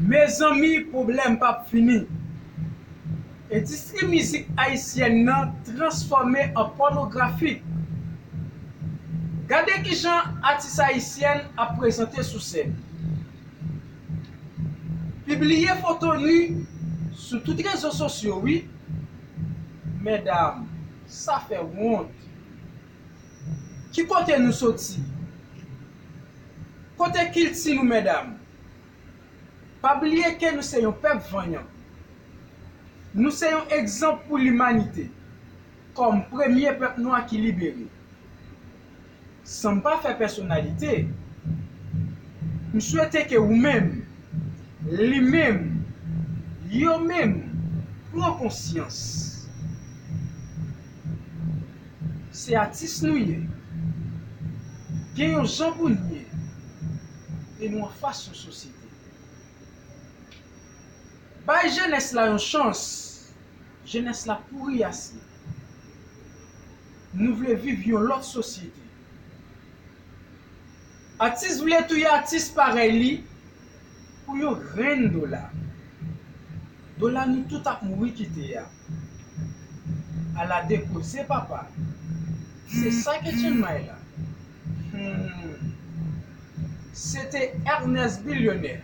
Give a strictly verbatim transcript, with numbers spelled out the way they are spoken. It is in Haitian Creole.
Mezanmi, pwoblèm p ap fini. Endistri mizik ayisyèn nan transfòme an pònografik. Gade kijan atis ayisyèn ap prezante sou sèn. Pibliye foto nu sou tout rezo sosyo, wi. Medam, sa fè wont. Ki kote nou soti? Kote kilti nou, medam? Pa bliye ke nou se yon pèp vanyan. Nou se yon egzanp pou limanite, kòm premye pèp nwa ki libere. San m pa fè pèsonalite, m swete ke ou menm, li menm, yo menm, pran konsyans. Se atis nou ye. Gen yon jan pou n ye. E nou anfas yon sosyete. Bay jenès la yon chans. Jenès la pouri ase. Nou vle viv yon lòt sosyete. Atis vle touye atis parèy li pou yon grenn dola. Dola nou tout ap mouri kite a. Ala dekoze, papa. Se sa ke Chiang Mai la. Hmm. Se te Ernest Billionaire.